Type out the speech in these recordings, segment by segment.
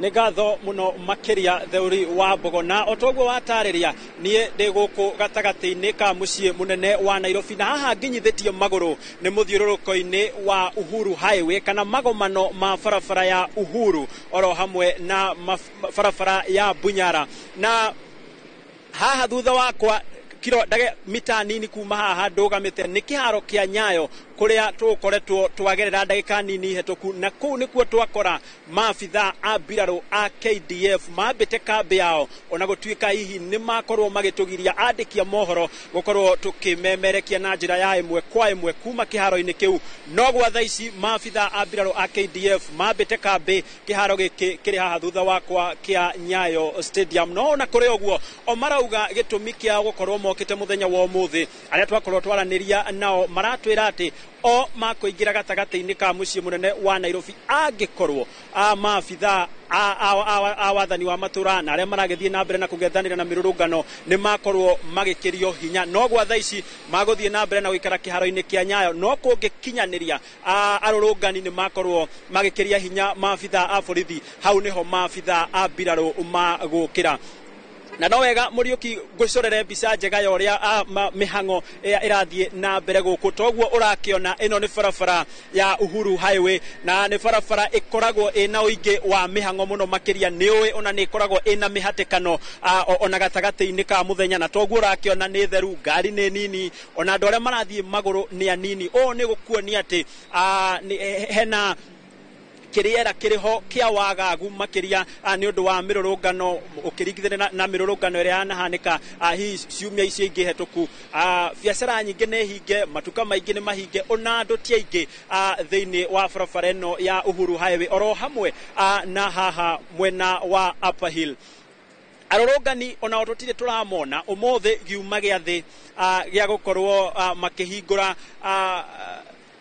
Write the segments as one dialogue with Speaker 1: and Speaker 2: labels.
Speaker 1: Nĩ ngatho mũno makĩria, Theũri wa Mbogo. Na o toguo watarĩria, niĩ ndĩ gũkũ gatagatĩ-inĩ ka mũciĩ mũnene wa Nairobi, na haha nginyithĩtie magũrũ nĩ mũthiũrũrũko-inĩ wa Uhuru Highway, kana magomano ma barabara ya Uhuru oro hamwe na barabara ya Bunyara. Na haha thutha wakwa, kiro ndage mita nini kuma haha ndũgamĩte, nĩ kĩharo kĩa Nyayo kũrĩa tũkoretwo twagerera ndagĩka nini hetũku, na kũu nĩkuo twakora maabitha a mbirarũ a KDF mambĩte kambĩ yao, ona gũtuĩka hihi nĩ makorwo magĩtũgiria andĩki a mohoro gũkorwo tũkĩmemerekia na njĩra ya ĩmwe kwa ĩmwe kuma kĩharo-inĩ kĩu. No gwa thaa ici maabitha a mbirarũ a KDF mambĩte kambĩ kĩharo gĩkĩ kĩrĩ haha thutha wakwa kĩa Nyayo Stadium. No ona kũrĩ ũguo, o marauga gĩtũmi kĩao gũkorwo mokĩte mũthenya wa ũmũthĩ, arĩa twakorwo twaranĩria nao maratwĩra atĩ o makũingĩra gatagatĩ-inĩ ka mũciĩ mũnene wa Nairobi angĩkorwo maabitha a wathani wa matũra na arĩa maragĩthiĩ na mbere na kũng'ethanĩra na mĩrũrũngano nĩ makorwo magĩkĩrio hinya. No gwa thaa ici magũthiĩ na mbere na gũikara kĩharo-inĩ kĩa Nyayo, no kũngĩkinyanĩria arũrũngani nĩ makorwo magĩkĩria hinya maabitha a borithi, hau nĩho maabitha a mbirarũ magũkĩra. Na no wega, Mũriũki, ngũcorere mbica njega ya ũrĩa mĩhang'o ĩrathiĩ na mbere gũkũ. Toguo ũrakĩona, ĩno nĩ barabara ya Uhuru Highway, na nĩ barabara ĩkoragwo ĩna ũingĩ wa mĩhang'o mũno makĩria. Nĩ ũĩ ona nĩ ĩkoragwo ĩna mĩhatĩkano ona gatagatĩ-inĩ ka mũthenya. Na toguo ũrakĩona, nĩ theru, ngari nĩ nini, ona andũ arĩa marathiĩ magũrũ nĩ anini. Ũũ nĩ gũkuonia atĩ hena kĩrĩera kĩrĩho kĩa wagagu makĩria nĩ ũndũ wa mĩrũrũngano, ũkĩringithania na mĩrũrũngano ĩrĩa yanahanĩka hihi ciumia icio ingĩ hetũku. Biacara nyingĩ nĩ hinge, matuka maingĩ nĩ mahinge, ona andũ ti aingĩ thĩinĩ wa barabara ĩno ya Uhuru Highway oro hamwe na haha mwena wa Upper Hill. Arũrũngani onao tũtirĩ tũramona ũmũthĩ, giuma gĩa thĩ gĩa gũkorwo makĩhingũra.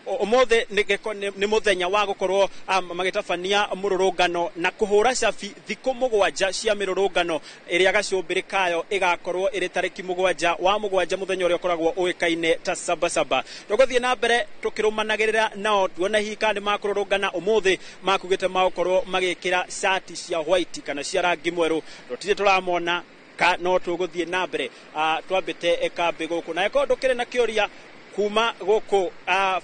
Speaker 1: Ũmũthĩ nĩ mũthenya wa gũkorwo magĩtabania mũrũrũngano na kũhũra cabi thikũ 7 cia mĩrũrũngano ĩrĩa gacũmbĩrĩ kayo ĩgakorwo ĩrĩ tarĩki 7 wa 7, mũthenya ũrĩa ũkoragwo ũĩkaine ta Sabasaba. Tũgũthiĩ na mbere tũkĩrũmanagĩrĩra nao tuone hihi kana nĩ makũrũrũngana ũmũthĩ. Makugĩte magũkorwo magĩkĩra cati cia white kana cia rangi mwerũ. Tũtirĩ tũramona ka, no tũgũthiĩ na mbere twambĩte kambĩ gũkũ. Na ĩkorwo ndũkĩrĩ na kĩũria kuma gũkũ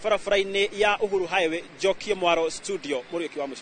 Speaker 1: barabara-inĩ ya Uhuru Highway, njokie mwaro studio. Mũriũki wa mũico.